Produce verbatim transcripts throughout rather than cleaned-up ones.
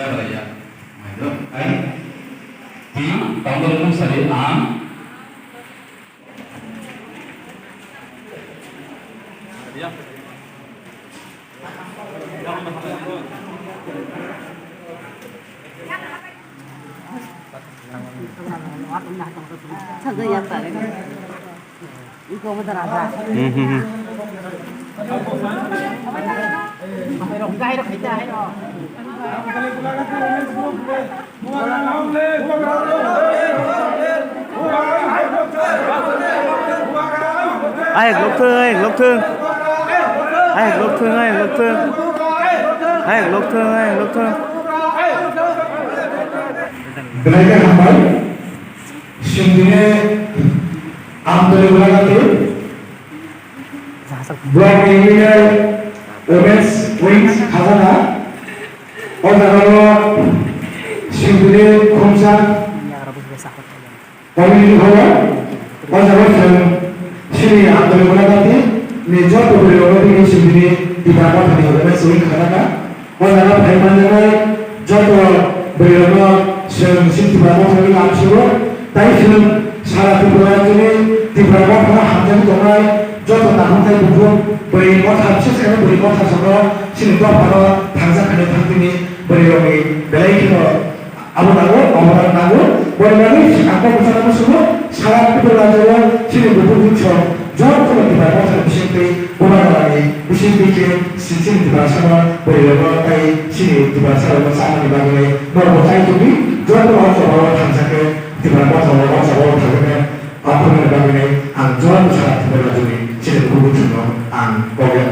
Ai, ti, tanggal mung sari ang. Hmm, hmm, hmm. Ayok lokthung, ayok lokthung. Ayok lokthung, ayok lokthung. Ayok lokthung, ayok lokthung. Belai khe hambai. Singdine Amtoli Gulagati. Block ni leader Women's Wings Khajana. O jaga o Singdine Khumsa. Community hall o jaga o chwng chini Amtoli Gulagati ni joto bwrwi rok no tini chwng tini Tipra Motha ni hwnwi chwng kha kha. O jaga phai manjaknai joto bwrwi rok no chwng chini Tipra Motha ni lamsio tai chwng sara Tripura rajyo ni Tipra Motha no hamjagwi tongnai joto naharthai buphuk bwrwi motha, bises khe bwrwi motha songno chini dopha no thangjak khainai thang tini bwrwi rok ni belai kheno Abo nango, abo nango, boni bagwi ang kok bwsano musugo, sara Tripura rajyo chini buphuk bwsong jotono Tipra Motha ni bisingtwi Bubagrani bisingtwi khe si chini Tiprasano bwrwi rokno tei chini Tiprasa rokno chamani bagwi norokbo chai tongdi, jotono o jora o thansa khe Tipra Motha o o jora o thangwi aphuru bagwi ang jotono sara Tripura rajyoni chini buphuk bwsongno ang kok ya,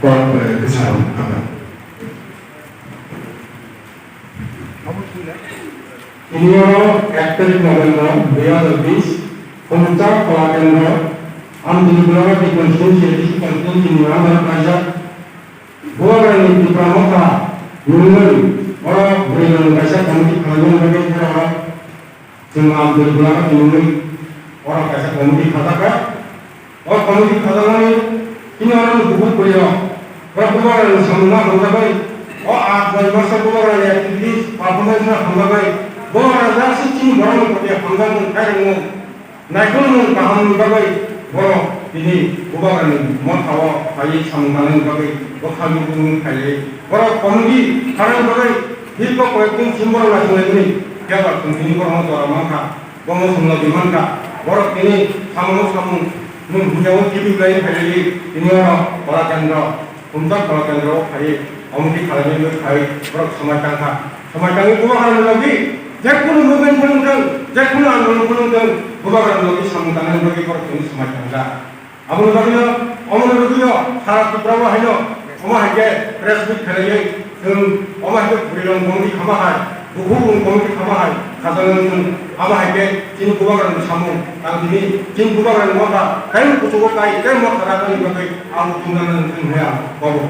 kok, eh, kwcharo hambai. Tini oro ek tarik November dui hajar bish, Khumchak Khola Kendro, Amtwini Gulagati constituency, A D C constituency ni under kaijak Bubagrani Tipra Motha ni wngwi oro bwrwi rokni kaisa committee khlaimani bagwi oro Chwng Amtwini Gulagati wngwi oro kaisa committee khajakha. O committee khajakmani chini oro ni buphuk bwrwi rok, borok Bubagrani samung ma hamjakgwi, o aat nai maso Bubagrani activities performance no hamjakgwi, Bubagra just chini borokni kotwi hamjakmung khairokmung, naikolmung kahamni bagwi borok tini Bubagrani mothao phaiwi samung tangnani bagwi bwkha lubung phaiwi borok committee kharani bagwi dikbo koyekdin simi borok naisinglaimani phiya ba chwng tini borokno jora mankha. Bomo songno di mankha, borok tini samung samung nwng hwnjao kibi khlai phailai tini oro Khola Kendro, Khumchak Khola Kendro o phai, omo khe khlainai bai khai borok swmai tangkha. Swmai tangwi Bubagrani logi je kunu movement phunuk thung, je kunu andolon phunuk thung, Bubagrani logi samung tangnani bagwi borok tini swmai tangkha. Aboni bagwino, omoni rwgwio sara Tripura o haino, omo hai khe press meet khlaiwi, chwng omo hai khe bwrwi rok committee khama hai, bukhuk rok committee khama hai, khajaknai chwng amo hai khe chini Bubagrani samung, tang tini chini Bubagrani motha, tei kuchugo kai, tei motha raknani bagwi ang tungna nang thung hwnwi ang kobo.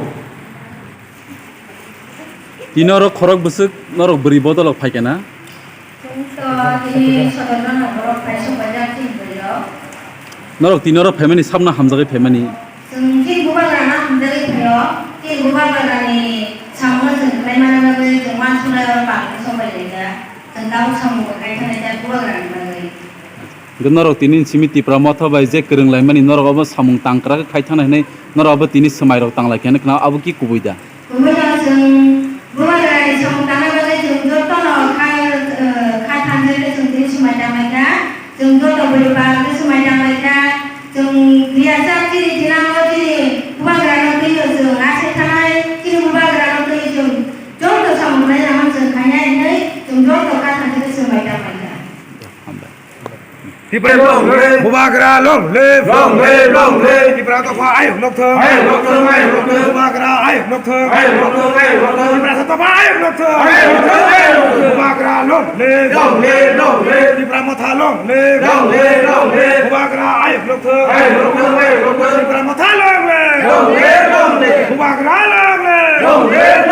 Tini oro khorok bwswk norok bwrwi bodolok phai kha na? Chwng to tini sodorno borok phai sok paijak chini bwrwi rok. Norok tini oro phaimani sabno hamjagwi phaimani. Chwng chini Bubagrano hamjagwi phaio, chini Bubagrani samungno chwng khlai mana bagwi chwng uansuknai oro pal sok pai laijak. Chwng tabuk samung bo khai thanglaijak Bubagrani bagwi. Hwnkhe norok tini simi Tipra motha bai je kwrwng laimani norok obo samung tang kwrak khe khai thangna hinwi norok obo tini swmai rok tang lai khe khna abo ki kubui da? Kubui no chwng Bubagrani samung tangna bagwi chwng jotono kha, eh, kha thansa khe chwng tini swmai tang lai kha. Chwng joto bwrwi ba khe swmai tang lai kha. Chwng riyasa chini tini o chini Bubagrano twi chwng aswk thanai chini Bubagrano twi chwng joto samung nai rama chwng khainai hinwi chwng joto kha thansa khe swmai tang lai kha. Tipra long live. Bubagra long live. Long live, long live. Tipra dopha ayuk nokthung. Ayuk nokthung, ayuk nokthung. Bubagra ayuk nokthung. Ayuk nokthung, ayuk nokthung. Tipra dopha ayuk nokthung. Ayuk nokthung, ayuk nokthung. Bubagra long live. Long live, long live. Tipra motha long live. Long live, long live. Bubagra ayuk nokthung. Ayuk nokthung, ayuk nokthung. Tipra motha long live. Long live, long live. Bubagra long live. Long live,